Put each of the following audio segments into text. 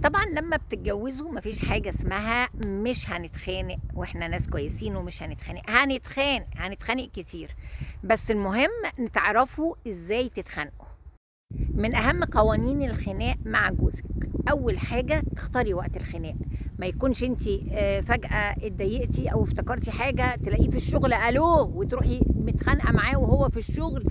طبعا لما بتتجوزوا مفيش حاجة اسمها مش هنتخانق واحنا ناس كويسين ومش هنتخانق، هنتخانق، هنتخانق كتير، بس المهم نتعرفوا ازاي تتخانقوا. من اهم قوانين الخناق مع جوزك، اول حاجة تختاري وقت الخناق، ما يكونش انت فجأة اتضايقتي او افتكرتي حاجة تلاقيه في الشغل الو وتروحي متخانقة معاه وهو في الشغل،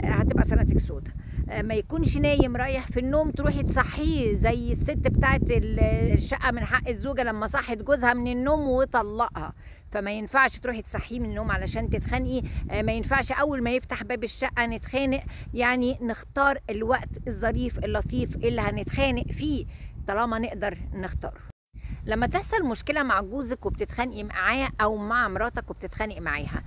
هتبقى سنتك سودا. ما يكونش نايم رايح في النوم تروحي تصحيه زي الست بتاعت الشقة من حق الزوجة لما صحت جوزها من النوم وطلقها، فما ينفعش تروحي تصحيه من النوم علشان تتخانقي. ما ينفعش اول ما يفتح باب الشقة نتخانق، يعني نختار الوقت الظريف اللطيف اللي هنتخانق فيه طالما نقدر نختاره. لما تحصل مشكلة مع جوزك وبتتخانقي معاه او مع مراتك وبتتخانق معاها،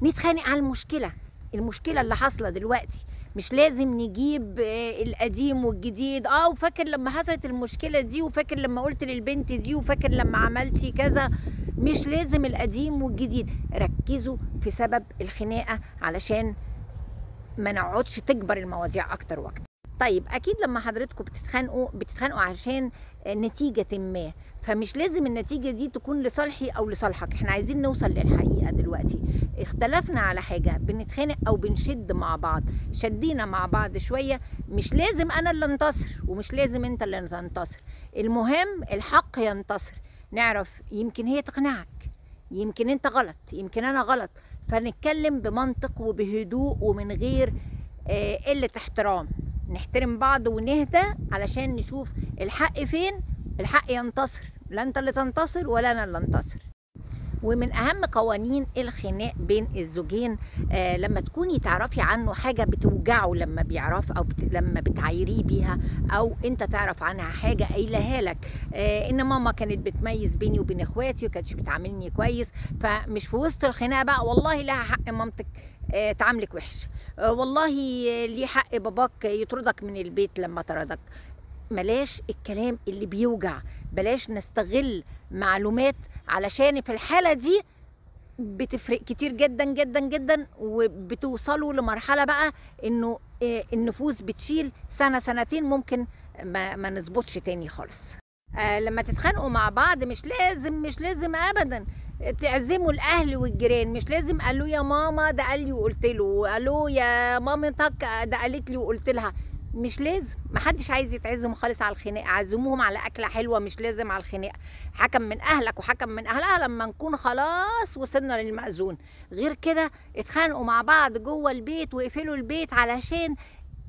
نتخانق على المشكلة، المشكلة اللي حاصلة دلوقتي، مش لازم نجيب القديم والجديد. وفاكر لما حصلت المشكلة دي، وفاكر لما قلت للبنت دي، وفاكر لما عملتي كذا. مش لازم القديم والجديد، ركزوا في سبب الخناقة علشان ما نقعدش تكبر المواضيع اكتر وقت. طيب اكيد لما حضرتكم بتتخانقوا عشان نتيجة ما، فمش لازم النتيجة دي تكون لصالحي او لصالحك، احنا عايزين نوصل للحقيقة دلوقتي. اختلفنا على حاجة، بنتخانق او بنشد مع بعض، شدينا مع بعض شوية، مش لازم انا اللي انتصر ومش لازم انت اللي تنتصر، المهم الحق ينتصر. نعرف يمكن هي تقنعك، يمكن انت غلط، يمكن انا غلط، فنتكلم بمنطق وبهدوء ومن غير قلة احترام، نحترم بعض ونهدى علشان نشوف الحق فين. الحق ينتصر، لا انت اللي تنتصر ولا انا اللي انتصر. ومن اهم قوانين الخناق بين الزوجين، لما تكوني تعرفي عنه حاجة بتوجعه لما بيعرف او لما بتعايريه بيها، او انت تعرف عنها حاجة قايلها لك، ان ماما كانت بتميز بيني وبين اخواتي وكانتش بتعاملني كويس، فمش في وسط الخناقة بقى والله لها حق مامتك تعاملك وحش، والله ليه حق باباك يطردك من البيت لما طردك. بلاش الكلام اللي بيوجع، بلاش نستغل معلومات، علشان في الحالة دي بتفرق كتير جدا جدا جدا، وبتوصلوا لمرحلة بقى انه النفوس بتشيل سنة سنتين ممكن ما نظبطش تاني خالص. لما تتخانقوا مع بعض مش لازم، مش لازم ابدا تعزموا الاهل والجيران، مش لازم قالوا يا ماما ده قال لي وقلت له، قالوا يا مامتك ده قالت لي وقلت لها، مش لازم. محدش عايز يتعزم خالص على الخناقة، عزموهم على اكله حلوة، مش لازم على الخناقة. حكم من اهلك وحكم من اهلها لما نكون خلاص وصلنا للمأذون. غير كده اتخانقوا مع بعض جوه البيت واقفلوا البيت، علشان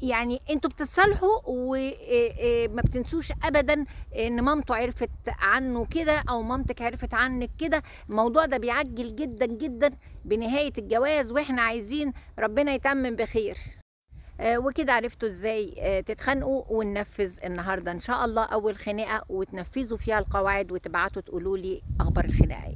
يعني انتوا بتتصالحوا وما بتنسوش ابدا ان مامته عرفت عنه كده او مامتك عرفت عنك كده. الموضوع ده بيعجل جدا جدا بنهاية الجواز، واحنا عايزين ربنا يتمم بخير. وكده عرفتوا ازاي تتخانقوا، وننفذ النهارده ان شاء الله اول خناقه، وتنفذوا فيها القواعد وتبعتوا تقولوا لي اخبار الخناقة ايه.